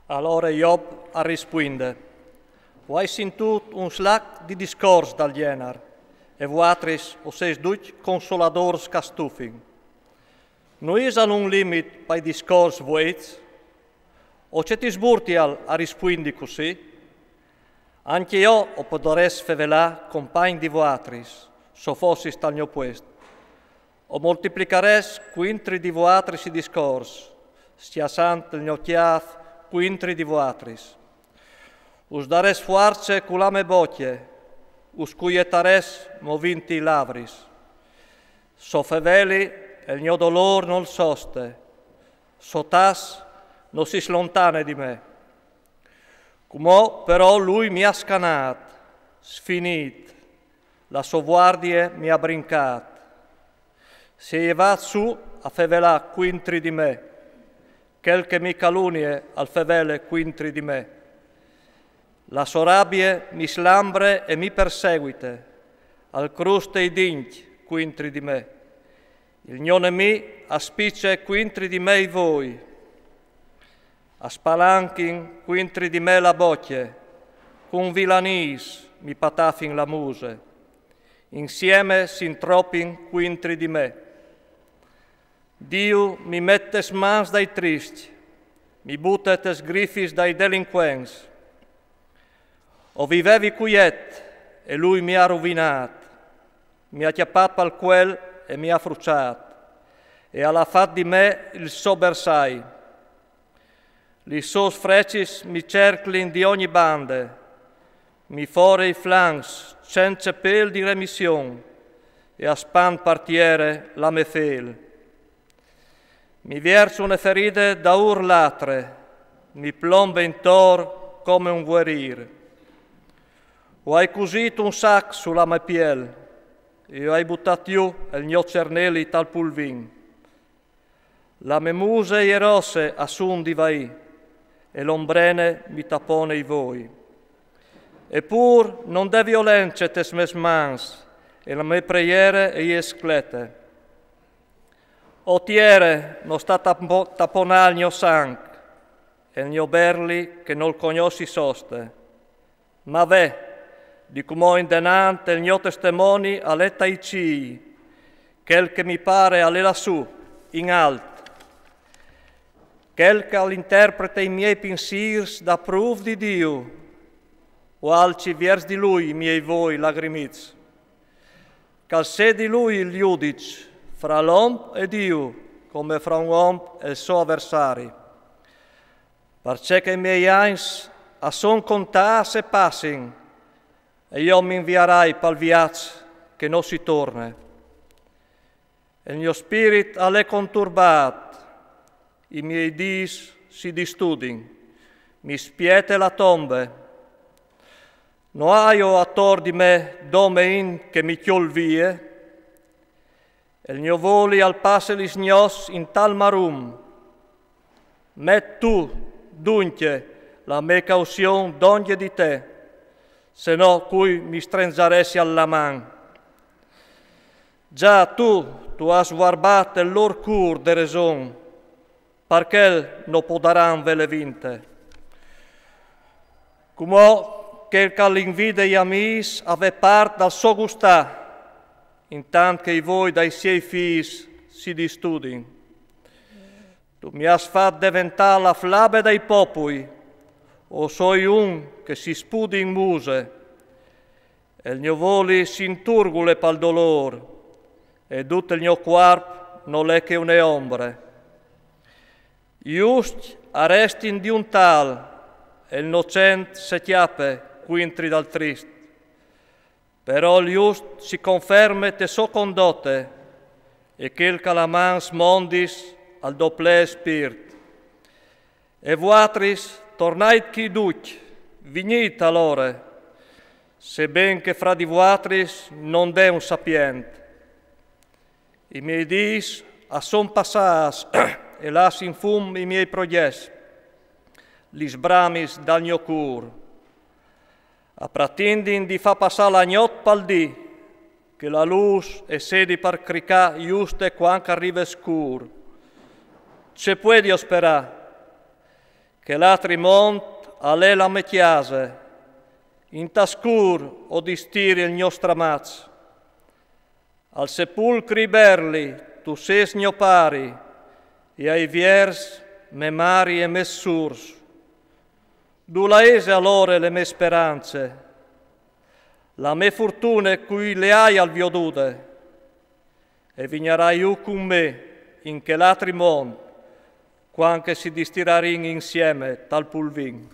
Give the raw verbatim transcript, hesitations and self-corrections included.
Alore Job al rispuinde: O ai sintût un slac di discors dal gjenar, e vuatris o sês ducj consoladôrs ch'a stufin. No isal un limit pai discors vueits? O ce ti sburtial a rispuindi cussì? Ancje jo o podarès fevelâ compagn di vuatris, s'o fossis tal gno puest. O moltiplicarès cuintri di vuatris i discors, scjassant il gno cjâf cuintri di vuatris. Us darès fuarce cu la mê bocje, us cuietarès movint i lavris. S'o feveli, il gno dolôr nol soste, s'o tas, no si slontane di me. Cumò però lui mi à scanât, sfinît, la sô vuardie mi à brincât. Si è jevât sù a fevelâ cuintri di me, chel che mi calunie al fevele cuintri di me. La sô rabie mi slambre e mi perseguite, al cruste i dincj cuintri di me. Il gno nemì a spice cuintri di me i voi. A spalanchin cuintri di me la bocje, cun vilaniis mi patafin la muse. Insieme s'intropin cuintri di me. Diu mi met tes mans dai triscj, mi bute tes grifis dai delincuents. O vivevi cuiet e lui mi à ruvinât, mi à cjapât pal cuel e mi à fruçât, e al à fat di me il so bersai. Lis sôs frecis mi cerclin di ogni bande, mi fore i flancs cence pêl di remission, e a spant par tiere la mê fêl. Mi vierç une feride daûr l'atre, mi plombe intor come un vuerîr. O ai cusît un sac su la mê piel, e o ai butât jù il gno cerneli tal pulvin. La mê muse e je rosse a sun di vaî, e l'ombrene mi tapone i voi. Epûr no 'nd è violence tes mês mans, e la mê preiere e je sclete. O tiere, no sta tapo-, taponâ il gno sanc, e il gno berli che nol cognossi soste. Ma ve, di cumò indenant il gno testemoni al è tai cîi, chel che mi pare al è lassù, in alt. Chel che al interprete i miei pinsîrs dà prûf di Diu, o alci viers di lui i miei voi lagrimits. Ch'al sedi lui il judiç fra l'om e Diu, come fra un om e il so aversari. Parcè che i miei agns a son contâts e passin, e jo mi inviarai pal viaç che no si torne. E il gno spirit al è conturbât, i miei dîs si distudin, mi spiete la tombe. No aio ator di me dome int che mi cjol vie, e il gno voli al passe lis gnots intal marum. Met tu, duncje, la mê cauzion dongje di te, se no cui mi strenzaressial la man. Za tu, tu âs vuarbât il lôr cûr de reson, par chel no podaran vêle vinte. Cumò chel ch'al invide i amîs a vê part dal so gustâ, intant che i voi dai siei fîs si distudin. Tu mi âs fat deventâ la flabe dai popui, o soi un che si spude in muse, e il gno voli si inturgule pal dolôr, e dut il gno cuarp nol è che une ombre. I juscj a restin di un tal, e il nocent se cjape cuintri dal trist. Però il just si conferme te sô condote, e chel ch'al à mans mondis al doplee spirt. E vuatris, tornait chi ducj, vignît alore, seben che fra di vuatris no 'nd è un sapient. I miei dîs a son passâts, e lassin fum i miei progjets, lis bramis dal gno cûr. A pratindin di fâ passâ la gnot pal dì, che la lûs e sedi par cricâ juste cuant ch'al rive scûr. Ce puedio sperâ? Chel atri mont al è la me cjase, inta scûr o distiri il gno stramaç. Al sepulcri berli tu sês gno pari, e ai viers me mari e mes sûrs. Dulà ese alore le me sperance? La me fortune cui le aial viodude? E vignarai jù cun me in chel atri mont, cuant che si distirarìn insieme tal pulvin.